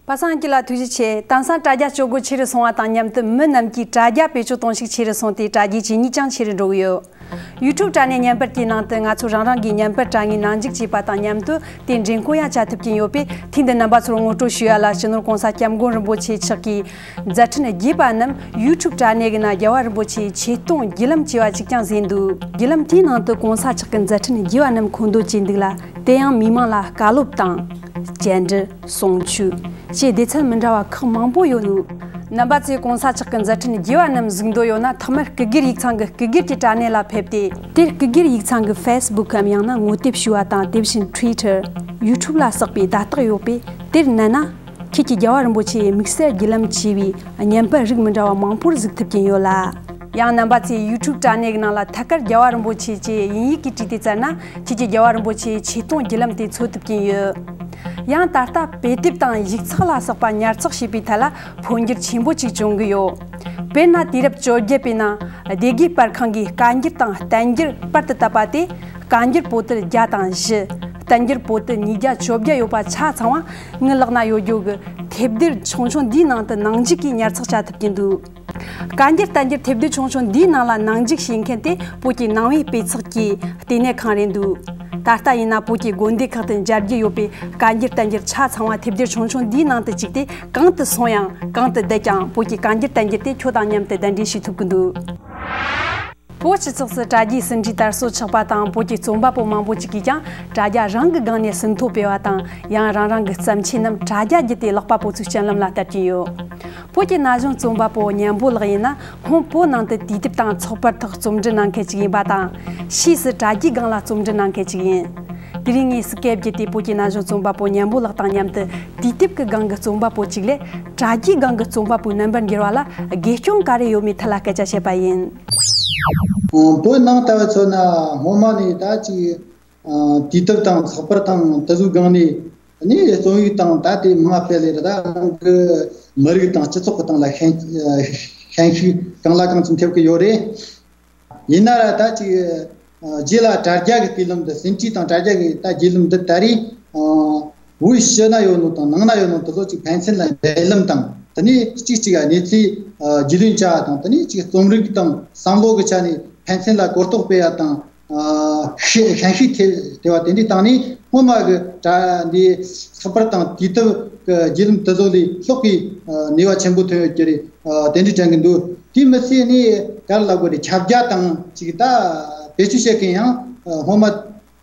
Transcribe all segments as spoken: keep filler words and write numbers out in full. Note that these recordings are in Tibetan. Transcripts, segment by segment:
པ་སངས་སྐྱིད་ལ་ཐུགས་རྗེ་ཆེ། དེང་སང་དྲ་རྒྱ་སྤྱོད་སྒོ་ཆེ་རུ་སོང་བ་དང་མཉམ་དུ་མི་རྣམས་ཀྱིས་དྲ་རྒྱ་བེད་སྤྱོད་གཏོང་ཤུགས་ཆེ་རུ་སོང་སྟེ་དྲ་རྒྱའི་ཇི་སྙེད་ཀྱང་ཆེ་རུ་འགྲོ་གི་ཡོད། ཡུ་ཊུབ་དྲ་གནས་བརྙན་པར་གྱི་ནང་དུ་ང་ཚོ་རང་རང་གི་བརྙན་པར་དྲ་ངའི་ནང་འཇུག་བྱས་པ་དང་མཉམ་དུ་དེ་འགྲེམས་སྐོང་ཡང་བྱ་ཐུབ་ཀྱིན་ཡོད་པས། དེང་འདིར་རྣམ་པ་ཚོར་ངོ་སྤྲོད་ཞུ་ཡ་ལ། སྤྱི་ནོར་༸གོང་ས་༸སྐྱབས་མགོན་རིན་པོ་ཆེ་མཆོག་གིས་མཛད་འཕྲིན་རྒྱས་པ་རྣམས་ཡུ་ཊུབ་དྲ་གནས་ཀྱི་ནང་རྒྱལ་བ་རིན་པོ་ཆེའི་ཆེད་གཏོང་བརྒྱུད་ལམ་ཅེས་པ་ཅིག་ཀྱང་བཟོས་འདུག་བརྒྱུད་ལམ་དེའི་ནང་དུ་༸གོང་ས་མཆོག་གི་མཛད་འཕྲིན་རྒྱས་པ་རྣམས་མཁོ་འདོན་བྱས་འདུག་ལ། དེ་ཡང་མི་མང་ལ་བཀའ་སློབ་དང་། བཅར་འདྲི། གསུང་ཆོས་བཅས་སྡེ་ཚན་མི་འདྲ་བ་ཁག་མང་པོ་ཡོད་འདུག་རྣམ་པ་ཚོས་༸གོང་ས་མཆོག་གི་མཛད་འཕྲིན་རྒྱས་པ་རྣམས་གཟིགས་འདོད་ཡོད་ན། ཐོག་མར་སྐུ་སྒེར་ཡིག་ཚང་གི་སྐུ་སྒེར་གྱི་དྲ་གནས་ལ་ཕེབས་ཏེ། དེར་སྐུ་སྒེར་ཡིག་ཚང་གི་ཕེ་སི་བུག་གམ་ཡང་ན་ངོ་དེབ་ཞུ་བ་དང་། དེ་བཞིན་ཊུའི་ཊར། ཡུ་ཊུབ་ལ་སོགས་པའི་བརྡ་རྟགས་ཡོད་པས། དེར་མནན་ན། ཁྱེད་ཀྱིས་རྒྱལ་བ་རིན་པོ་ཆེའི་དམིགས་བསལ་བརྒྱུད་ལམ་ཅེས་པའི་བརྙན་པར་རིགས་མི་འདྲ་བ་མང་པོར་གཟིགས་ཐུབ་ཀྱིན་ཡོད་ལ། ཡང་རྣམ་པ་ཚོས་ཡུ་ཊུབ་དྲ་གནས་ཀྱི་ནང་ལ་ཐད་ཀར་རྒྱལ་བ་རིན་པོ་ཆེ་ཅེས་དབྱིན་ཡིག་གིས་བྲིས་ཏེ་བཙལ་ན། ཁྱེད་ཀྱིས་རྒྱལ་བ་རིན་པོ་ཆེའི་ཆེད་གཏོང་བརྒྱུད་ལམ་དེ་འཚོལ་ཐུབ་ཀྱིན་ཡོད། ཡང་ད་ལྟ་དཔེ་དེབ་དང་ཡིག་ཚགས་ལ་སོགས་པ་ཉར་ཚགས་བྱེད་པའི་ཐད་ལ་འཕོ་འགྱུར་ཆེན་པོ་ཅིག་བྱུང་གི་ཡོད། དཔེར་ན། དུས་རབས་བཅོ་བརྒྱད་པའི་ནང་སྡེ་དགེ་པར་ཁང་གིས་བཀའ་འགྱུར་དང་བསྟན་འགྱུར་པར་དུ་བཏབ་པ་དེ། བཀའ་འགྱུར་པོ་ཏི་བརྒྱ་དང་བཞི། བསྟན་འགྱུར་པོ་ཏི་ཉིས་བརྒྱ་བཅོ་བརྒྱ་ཡོད་པ་ཆ་ཚང་བ་ངའི་ལག་ན་ཡོད་རྒྱུ་གི་དེབ་སྡེར་ཆུང་ཆུང་འདིའི་ནང་དུ་ནང་འཇུག་གིས་ཉར་ཚགས་བྱ་ཐུབ་ཀྱི་འདུག་བཀའ་འགྱུར་བསྟན་འགྱུར་དེབ་སྡེ་ཆུང་ཆུང་འདིའི་ནང་ལ་ནང་འཇུག་བྱེད་མཁན་དེ་བོད་ཀྱི་ནང་པའི་སྤེལ་ཚགས་ཀྱི་ལྟེ་གནས་ཁང་རེད་འདུག་ད་ལྟ་ཡིན་ན་བོད་ཀྱི་དགོན་སྡེ་ཁག་ཏུ་མཇལ་རྒྱུ་ཡོད་པའི་བཀའ་འགྱུར་བསྟན་འགྱུར་ཆ་ཚང་བ་དེབ་སྡེ་ཆུང་ཆུང་འདིའི་ནང་དུ་བཅུག་སྟེ། གང་དུ་སོང་ཡང་། གང་དུ་བསྡད་ཀྱང་། བོད་ཀྱི་བཀའ་འགྱུར་བསྟན་འགྱུར་དེ་ཁྱོད་དང་མཉམ་དུ་གདན་འདྲེན་བྱེད་ཐུབ་ཀྱི་འདུག་བོད་སྤྱི་ཚོགས་སུ་དྲ་རྒྱའི་ཟིན་བྲིས་དར་སྲོལ་ཆགས་པ་དང་། བོད་ཀྱི་རྩོམ་པ་པོ་མང་པོ་ཅིག་གིས་ཀྱང་དྲ་རྒྱ་རང་གི་སྒང་ནས་ཟིན་ཐོ་སྤེལ་བ་དང་། ཡང་རང་རང་གི་བརྩམས་ཆོས་རྣམས་དྲ་རྒྱ་བརྒྱུད་དེ་ཀློག་པ་པོ་ཚོའི་སྤྱན་ལམ་ལ་བསྟར་གྱིན་ཡོད། བོད་ཀྱི་ན་གཞོན་རྩོམ་པ་པོ་ཉན་པོ་ལགས་ཡིན་ན། སྔོན་བོད་ནང་དུ་དུས་དེབ་དང་ཚགས་པར་ཐོག་རྩོམ་འབྲི་གནང་མཁན་ཅིག་ཡིན་པ་དང་། ཕྱིས་སུ་དྲ་རྒྱའི་སྒང་ལ་རྩོམ་འབྲི་གནང་མཁན་ཅིག་ཡིན། དེ་རིང་ངས་སི་ཀེབ་བརྒྱུད་དེ་བོད་ཀྱི་ན་གཞོན་རྩོམ་པ་པོ་ཉན་པོ་ལགས་དང་མཉམ་དུ་དུས་དེབ་ཀྱི་སྒང་གི་རྩོམ་པ་པོ་གཅིག་ལས་དྲ་རྒྱའི་སྒང་གི་རྩོམ་པ་པོའི་རྣམ་པར་འགྱུར་བ་ལ་དགེ་སྐྱོན་ག་རེ་ཡོད་མེད་ཐད་ལ་སྐད་ཆ་བཤད་པ་ཡིན། ཨ། བོད་ནང་ལྟ་བུ་མཚོན་ན་སྔོན་མ་ནས་ད་ཅིག་ཨ། དུས་དེབ་དང་ཚགས་པར་དང་དེ་ཚོའི་སྒང་ནས་ནི་རྩོམ་ཡིག་དང་ད་དེ་མ་སྤེལ་ལེ་ར། ད་རང་གི་མི་རིགས་དང་སྤྱི་ཚོགས་ཀྱི་སྟེང་ལ་ཤན་ཤན་ཤུགས་གང་ལ་གང་འཚམ་ཐེབས་ཀྱི་ཡོད་རེད། ཡིན་ན་ར་ད་ཅིག་ཨ། རྗེས་ལ་དྲ་རྒྱ་གི་བརྒྱུད་ལམ་འདི། ཟིན་བྲིས་དང་དྲ་རྒྱ་གི་ད་བརྒྱུད་ལམ་འདི་ད་རེས། ཨ། བོད་ཕྱི་ན་ཡོད་ནོ་དང་ནང་ན་ཡོད་ནོ་དེ་ཚོ་ཅིག་ཕན་ཚུན་ལ་འབྲེལ་ལམ་དང་། དེ་ནས་གཅིག་གཅིག་ག་གནས་ཚུལ་ཨ། རྒྱུས་ལོན་བྱ་བ་དང་། དེ་ནས་ཅིག་རྩོམ་རིག་དང་བསམ་བློ་གི་ཆ་ནས་ཕན་ཚུན་ལ་གོ་རྟོགས་སྤེལ་ཡ་དང་། ཨ། ཤེས་ཤེས་ཤུགས་ཐེ་ཐེ་བ་དེ་འདྲའི་སྟེང་ནས་སྔོན་མ་གི་དྲ་འདི་ཚགས་པར་དང་དུས་དེབ་ཀྱི་བརྒྱུད་ལམ་དེ་ཚོ་ལས་ལྷག་གི་ཨ། ནུས་པ་ཆེན་པོ་ཐོན་ཡོད་ཀྱི་རེད། ཨ། དེ་འདྲའི་དྲན་གི་འདུག་དེ་མི་ཚད་ནི་ག་རེ་ལབ་དགོས་རེད། ཁྱབ་རྒྱ་དང་ཅིག་ད་བེད་སྤྱོད་བྱེད་མཁན་ཡང་ཨ། སྔོན་མ་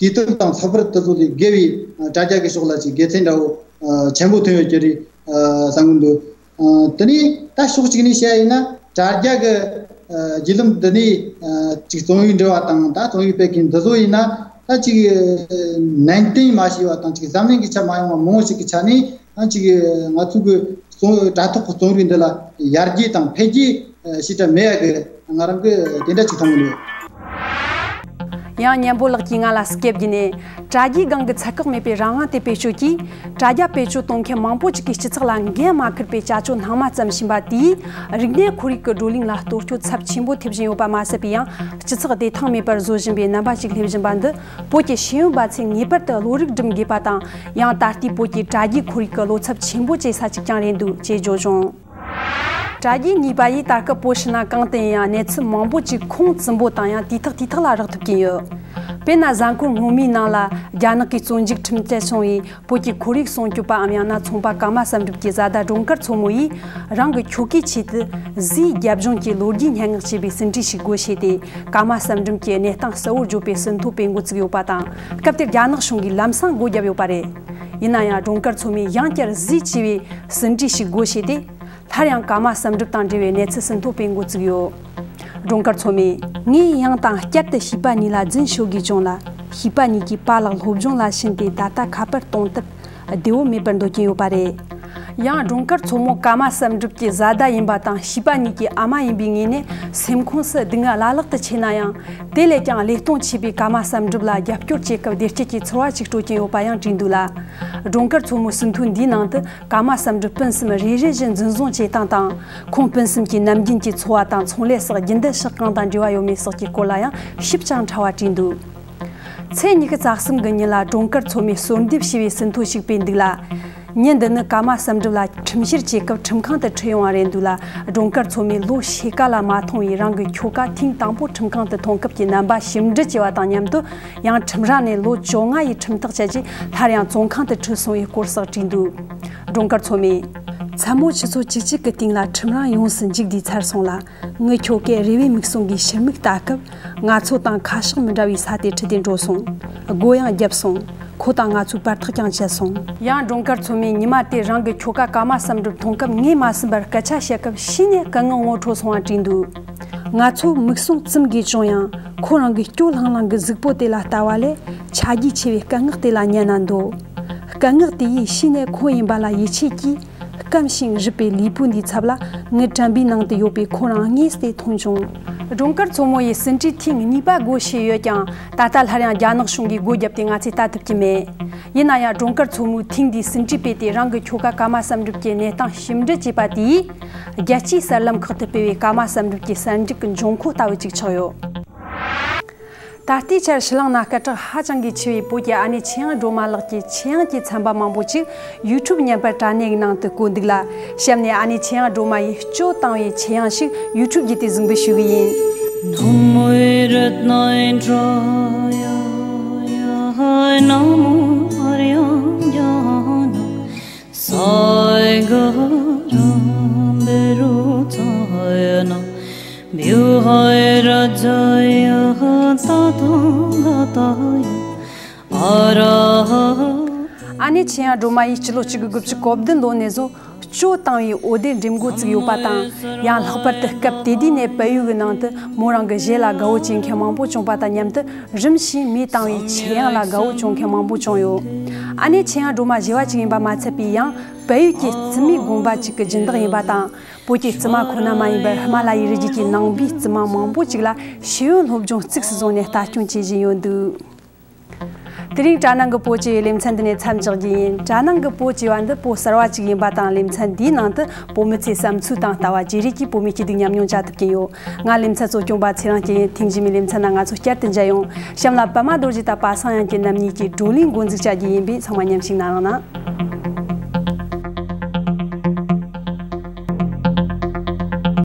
དུས་དེབ་དང་ཚགས་པར་དེ་ཚོ་ལས་བརྒལ་བའི་ཨ། དྲ་རྒྱ་གི་ཕྱོགས་ལ་ཅིག་དགེ་མཚན་འདྲ་བོ་ཨ། ཆེན་པོ་ཐོན་ཡོད་ཀྱི་རེད་ཨ། བསམ་གི་འདུག་ཨ། དེ་ནས་ད་ཕྱོགས་གཅིག་ནས་བཤད་ཡིན་ན། དྲ་རྒྱ་གི་ཨ། བརྒྱུད་ལམ་འདི་ནས་ཨ། ཅིག་རྩོམ་ཡིག་འབྲི་བ་དང་། ད་རྩོམ་ཡིག་སྤེལ་མཁན་འདི་ཚོ་ཡིན་ན་ད་ཅིག་ནན་ཏན་མ་བྱས་པ་དང་། ཅིག་གཟབ་ནན་གྱི་ཆ་མ་ཡོང་བ་མང་བོ་ཞིག་གི་ཆ་ནས། ཨ། ཅིག་ང་ཚོ་གི་རྩོམ་དྲ་ཐོག་གི་རྩོམ་རིག་འདི་ལ་ཡར་རྒྱས་དང་འཕེལ་རྒྱས་ཞེ་དྲག་མེད་ཡ་གི་ང་རང་གི་དེ་འདྲ་ཅིག་མཐོང་གི་འདུག་ཡང་ཉན་པོ་ལགས་ཀྱིས་ང་ལ་སི་ཀེབ་བརྒྱུད་ནས། དྲ་རྒྱའི་སྒང་གི་ཚད་བཀག་མེད་པའི་རང་དབང་དེ་བེད་སྤྱོད་ཀྱིས། དྲ་རྒྱ་བེད་སྤྱོད་གཏོང་མཁན་མང་པོ་ཅིག་གིས་སྤྱི་ཚོགས་ལ་འགན་མ་འཁུར་བའི་བྱ་སྤྱོད་སྣང་མ་བརྩམས་བཞིན་པ་དེས། རིག་གནས་ཁོར་ཡུག་གི་བགྲོ་གླེང་ལ་གཏོར་སྐྱོན་ཚབས་ཆེན་པོ་ཐེབས་བཞིན་ཡོད་པ་མ་ཟད་པའི། ཡང་སྤྱི་ཚོགས་བདེ་ཐང་མེད་པར་བཟོ་བཞིན་པའི་རྣམ་པ་ཞིག་སླེབས་བཞིན་པ་འདི། བོད་ཀྱི་ཤེས་ཡོན་པ་ཚོས་ངེས་པར་དུ་བློ་རིག་སྒྲིམ་དགོས་པ་དང་། ཡང་ད་ལྟའི་བོད་ཀྱི་དྲ་རྒྱའི་ཁོར་ཡུག་གི་བློ་འཚབ་ཆེན་པོ་བྱེད་ས་ཅིག་ཀྱང་རེད་འདུག་ཅེས་བརྗོད་བྱུང་། དྲ་རྒྱའི་ནུས་པ་ཡིས་ད་སྐབས་བོད་ཕྱི་ན་གང་དུ་ཡིན་ཡང་གནས་ཚུལ་མང་པོ་ཅིག་ཁུངས་བཙུན་པོ་དང་། ཡང་དུས་ཐོག་དུས་ཐོག་ལ་རག་ཐུབ་ཀྱིན་ཡོད། དཔེར་ན། གཟའ་འཁོར་སྔོན་མའི་ནང་ལ་རྒྱ་ནག་གི་བཙོན་འཇུག་ཁྲིམས་ཐལ་སོང་བའི་བོད་ཀྱི་ཁོར་ཡུག་སྲུང་སྐྱོབ་པའམ་ཡང་ན་ཚོང་པ་ཀརྨ་བསམ་འགྲུབ་ཀྱི་བཟའ་ཟླ་སྒྲོལ་དཀར་མཚོ་མོ་ཡིས་རང་གི་ཁྱོ་གའི་ཆེད་དུ་ཟས་རྒྱབ་ལྗོངས་ཀྱི་ལོ་རྒྱུས་སྙན་ངག་ཅེས་པའི་ཟིན་བྲིས་ཤིག་སྒོ་ཕྱེ་སྟེ། ཀརྨ་བསམ་འགྲུབ་ཀྱི་གནས་སྟངས་གསལ་བོར་བརྗོད་པའི་ཟིན་ཐོ་སྤེལ་འགོ་བཙུགས་ཡོད་པ་དང་། སྐབས་དེར་རྒྱ་ནག་གཞུང་གིས་ལམ་སང་སྒོ་བརྒྱབ་ཡོད་པ་རེད། ཡིན་ན་ཡང་། སྒྲོལ་དཀར་མཚོ་མོས་ཡང་བསྐྱར་ཟས་ཅེས་པའི་ཟིན་བྲིས་ཤིག་སྒོ་ཕྱེ་སྟེ། སླར་ཡང་ཀརྨ་བསམ་འགྲུབ་དང་འབྲེལ་བའི་གནས་ཚུལ་ཟིན་ཐོ་སྤེལ་འགོ་བཙུགས་ཡོད། སྒྲོལ་དཀར་མཚོ་མོས། ངས་ཡང་དང་བསྐྱར་དུ་བྱིས་པ་གཉིས་ལ་རྫུན་ཤོད་དགོས་བྱུང་ལ། བྱིས་པ་གཉིས་ཀྱིས་པཱ་ལགས་སློབ་སྦྱོང་ལ་ཕྱིན་ཏེ། ད་ལྟ་ཁ་པར་གཏོང་ཐབས་བདེ་བོ་མེད་པར་འདོད་ཀྱིན་ཡོད་པ་རེད། ཡང་སྒྲོལ་དཀར་མཚོ་མོ་ཀརྨ་བསམ་འགྲུབ་ཀྱི་བཟའ་ཟླ་ཡིན་པ་དང་། བྱིས་པ་གཉིས་ཀྱི་ཨ་མ་ཡིན་པའི་ངོས་ནས། སེམས་ཁོངས་སུ་སྡུག་བསྔལ་བླ་ལྷག་ཏུ་ཆེ་ན་ཡང་། དེ་ལས་ཀྱང་བློས་གཏོང་ཆེ་བའི་ཀརྨ་བསམ་འགྲུབ་ལ་རྒྱབ་སྐྱོར་བྱེད་སྐབས་བདེ་སྐྱིད་ཀྱི་ཚོར་བ་ཅིག་སྤྲོད་ཀྱིན་ཡོད་པ་ཡང་བྲིས་འདུག་ལ། སྒྲོལ་དཀར་མཚོ་མོའི་ཟིན་ཐོ་འདིའི་ནང་དུ། ཀརྨ་བསམ་འགྲུབ་སྤུན་གསུམ་རེ་རེ་བཞིན་འཛིན་བཟུང་བྱེད་སྟངས་དང་། ཁོང་སྤུན་གསུམ་གྱི་ནམ་རྒྱུན་གྱི་འཚོ་བ་དང་། ཚོང་ལས་སོགས་རྒྱུན་ལྡན་ཕྱོགས་གང་དང་འབྲེལ་བ་ཡོད་མེད་སོགས་ཀྱི་སྐོར་ལ་ཡང་ཞིབ་ཅིང་ཕྲ་བ་བྲིས་འདུག་ཚེས་ཉི་ཤུ་རྩ་གསུམ་གྱི་ཉིན་ལ་སྒྲོལ་དཀར་མཚོ་མོས་གསོལ་འདེབས་ཞུས་པའི་ཟིན་ཐོ་ཞིག་སྤེལ་འདུག་ལ། ཉིན་འདི་ནི་ཀརྨ་བསམ་འགྲུབ་ལ་ཁྲིམས་བཤེར་བྱེད་སྐབས་ཁྲིམས་ཁང་དུ་ཁྲིད་ཡོང་བ་རེད་འདུག་ལ། སྒྲོལ་དཀར་མཚོ་མོས་ལོ་ཕྱེད་ཀ་ལ་མ་མཐོང་བའི་རང་གི་ཁྱོ་ག་ཐེངས་དང་པོ་ཁྲིམས་ཁང་དུ་མཐོང་སྐབས་ཀྱི་རྣམ་པ་ཞིབ་འབྲི་བྱས་པ་དང་མཉམ་དུ། ཡང་ཁྲིམས་ར་ནས་ལོ་བཅོ་ལྔ་ཡི་ཁྲིམས་ཐག་བཅད་རྗེས་སླར་ཡང་བཙོན་ཁང་དུ་ཁྲིད་སོང་བའི་སྐོར་སོགས་བྲིས་འདུག། སྒྲོལ་དཀར་མཚོ་མོས། མཚན་མོ་ཆུ་ཚོད་བཅུ་གཅིག་གི་སྟེང་ལ་ཁྲིམས་ར་ཡོངས་སུ་མཇུག་བསྡུས་ཚར་སོང་ལ། ངའི་ཁྱོ་གས་རེ་བའི་མིག་ཟུང་གིས་ཕྱིར་མིག་ལྟ་སྐབས། ང་ཚོ་དང་ཁ་ཕྱོགས་མི་འདྲ་བའི་ས་དེ་ཁྲིད་དེ་འགྲོ་སོང་། སྒོ་ཡང་བརྒྱབ་སོང་། ཁོ་དང་ང་ཚོས་བར་ཐག་ཀྱང་བཅད་སོང་། ཡང་སྒྲོལ་དཀར་མཚོ་མོས་ཉི་མ་དེ་རང་གི་ཁྱོ་ག་ཀརྨ་བསམ་འགྲུབ་མཐོང་སྐབས་ངོས་མ་ཟིན་པར་སྐད་ཆ་བཤད་སྐབས་གཞི་ནས་སྐད་ངག་ངོ་འཕྲོད་སོང་བ་བྲིས་འདུག། ང་ཚོ་མིག་ཟུང་བཙུམ་དགོས་བྱུང་ཡང་ཁོ་རང་གི་སྐྱོ་ལྷང་ལྷང་གི་གཟུགས་པོ་དེ་ལ་ལྟ་བ་ལས་ཆ་རྒྱུས་ཆེ་བའི་སྐད་ངག་དེ་ལ་ཉན་ན་འདོད། སྐད་ངག་དེ་ཡིས་གཞི་ནས་ཁོ་ཡིན་པ་ལ་ཡིད་ཆེས་ཀྱིས། སྐམ་ཞིང་རུབ་པའི་ལུས་པོ་འདིའི་ཚབ་ལ་ངའི་དྲན་པའི་ནང་དུ་ཡོད་པའི་ཁོ་རང་དངོས་སུ་མཐོང་བྱུང་། སྒྲོལ་དཀར་མཚོ་མོ་ཡི་ཟིན་བྲིས་ཐེངས་གཉིས་པ་སྒོ་ཕྱེས་ཡོད་ཀྱང་། ད་ལྟ་སླར་ཡང་རྒྱ་ནག་གཞུང་གིས་སྒོ་བརྒྱབ་སྟེ་ང་ཚོས་ལྟ་ཐུབ་ཀྱི་མེད། ཡིན་ན་ཡང་སྒྲོལ་དཀར་མཚོ་མོའི་ཐེངས་འདིའི་ཟིན་བྲིས་སྤེལ་ཏེ་རང་གི་ཁྱོ་ག་ཀརྨ་བསམ་འགྲུབ་ཀྱི་གནས་སྟངས་ཞིབ་འབྲི་བྱས་པ་དེས། རྒྱལ་སྤྱིའི་གསར་ལམ་ཁག་ཏུ་སྤེལ་བའི་ཀརྨ་བསམ་འགྲུབ་ཀྱི་གསར་འགྱུར་གྱི་འབྱུང་ཁུངས་ལྟ་བུ་ཅིག་ཆགས་ཡོད། ད་ལྟའི་ཆར་ཕྱི་གླིང་ན་སྐད་གྲགས་ཧ་ཅང་གི་ཆེ་བའི་བོད་ཀྱི་ཨ་ནེ་ཆོས་དབྱངས་སྒྲོལ་མ་ལགས་ཀྱི་ཆོས་དབྱངས་ཀྱི་ཚན་པ་མང་པོ་ཅིག་ཡུ་ཊུབ་བརྙན་པར་དྲ་གནས་ཀྱི་ནང་དུ་བཀོད་འདུག་ལ། གཤམ་ནས་ཨ་ནེ་ཆོས་དབྱངས་སྒྲོལ་མ་ཡི་སྐྱོ་བཏང་བའི་ཆོས་དབྱངས་ཤིག་ཡུ་ཊུབ་བརྒྱུད་དེ་གཟིགས་འབུལ་ཞུ་གི་ཡིན། ཨ་ནེ་ཆོས་དབྱངས་སྒྲོལ་མ་ཡིས་སྤྱི་ལོ་གཅིག་དགུ་དགུ་བཅུ་གོ་བདུན་ལོ་ནས་བཟུང་སྐྱོ་བཏང་བའི་འོད་སྡེར་འགྲེམས་འགོ་བཙུགས་ཡོད་པ་དང་། ཡང་ལྷག་པར་དུ་སྐབས་དེ་དུས་ནས་བལ་ཡུལ་གྱི་ནང་དུ་མོ་རང་གི་གཞས་ལ་དགའ་བོ་བྱེད་མཁན་མང་པོ་བྱུང་པ་དང་མཉམ་དུ། རིམ་བཞིན་མོས་བཏང་བའི་ཆོས་དབྱངས་ལ་དགའ་བོ་བྱུང་མཁན་མང་པོ་བྱུང་ཡོད། ཨ་ནེ་ཆོས་དབྱངས་སྒྲོལ་མ་བཞི་བ་གཅིག་ཡིན་པ་མ་ཚད་པའི་ཡང་བལ་ཡུལ་གྱི་རྩིབ་མའི་དགོན་པ་གཅིག་གི་སྦྱིན་བདག་ཡིན་པ་དང་། བོད་ཀྱི་རྩིབ་མ་ཁོ་ན་མ་ཡིན་པར་ཧི་མ་ལ་ཡའི་རི་རྒྱུད་ཀྱི་ནང་པའི་རྩིབ་མ་མང་པོ་ཅིག་ལ་ཤེས་ཡོན་སློབ་སྦྱོང་གཙིགས་སུ་བཟུང་ནས་ལྟ་སྐྱོང་བྱེད་བཞིན་ཡོད་འདུག། དེ་རིང་དྲ་ནང་གི་པོ་ཅེ་ཡི་ལེ་ཚན་འདི་ནས་མཚམས་འཇོག་རྒྱུ་ཡིན། དྲ་ནང་གི་པོ་ཅེ་བ་འདི་པོ་གསར་བ་ཅིག་ཡིན་པ་དང་། ལེ་ཚན་འདིའི་ནང་དུ་བོད་མི་ཚོའི་བསམ་ཚུལ་དང་ལྟ་བ། བརྗེ་རེས་ཀྱིས་བོད་མིའི་སྐྱིད་སྡུག་ཉམས་མྱོང་བྱ་ཐུབ་ཀྱི་ཡོད། ང་ལེ་ཚན་གཙོ་སྐྱོང་པ་ཚེ་རིང་སྐྱིད་ཡིན། ཐེངས་རྗེས་མའི་ལེ་ཚན་ནང་ང་ཚོ་བསྐྱར་དུ་མཇལ་ཡོང་། གཤམ་ལ་པད་མ་རྡོ་རྗེ་དང་པ་སངས་དབྱངས་ཀྱིས་རྣམ་གཉིས་ཀྱིས་བགྲོ་གླེང་འགོ་འཛུགས་བྱ་རྒྱུ་ཡིན་པས་ཚང་མ་མཉམ་ཞུགས་གནང་རོགས་གནང་།